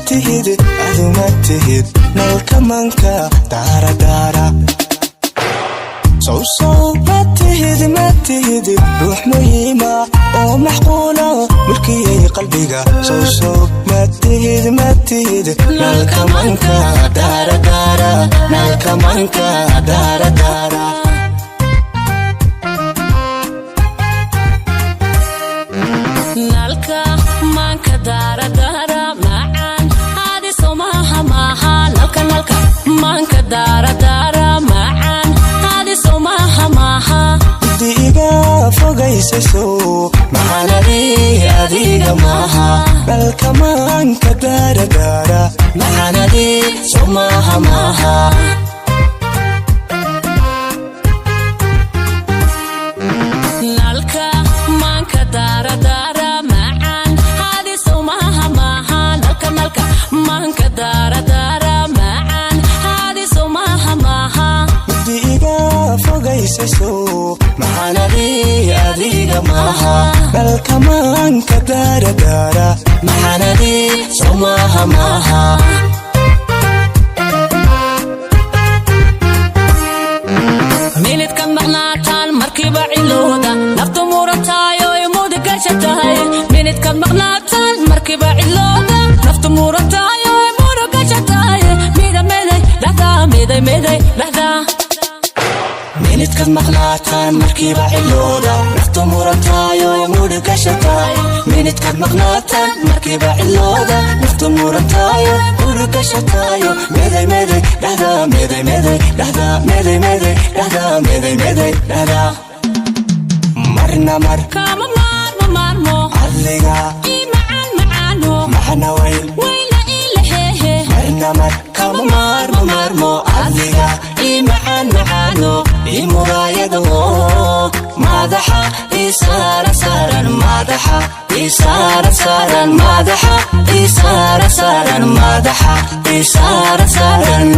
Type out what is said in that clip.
Tihid aduma tihid nalka manka daaradaara. Sowsow ma tihid, ma tihid ruux muhiima oo maxquula mulkiyay qalbiga. Sowsow ma tihid, ma tihid nalka manka daaradaara, nalka manka daaradaara. Nalka maanka daaradaara macaan haadiso maaha, maaha nalka, nalka maanka daaradaara macaan haadiso maaha, maaha. Mugdi iga fogaysaso maxaanadi adiga maaha, nalka maanka daaradaara maxaanadi so maaha, maaha. Nalka maanka daaradaara macaan haadiso maaha, maaha nalka, nalka maanka daaradaara macaan haadiso maaha, maaha. Mugdi iga fogaysaso maxaanadi adiga maaha, nalka maanka daaradaara maxaanadi so maaha, maaha. Milidka maqnaataan markiiba cilooda naftu murantayo mudagasha tahay. Milidka maqnaataan markiiba cilooda naftu murantayo mudagasha tahay. Mida meday dhahdaa, miday meday dhahdaa. Minidkad maqnaataan markiiba cilooda naftu murantaayo mudhugashatay. Minidkad maqnaataan markiiba cilooda naftu murantaayo mudhugashataayo. Meday meday dhahdaa, meday meday dhahdaa, meday meday dhahdaa, meday meday dhahdaa. Marna mar Kama maarmo maarmo cadliga ii macaan macaano maxna weyn weyna ii laheehe. Marna mar kama maarmo maarmo cadliga ii macaan macaano ii muraayado madaxa ii saaran saaran, madaxa ii saaran saaran, madaxa ii saaran saaran, madaxa ii saaran saaran.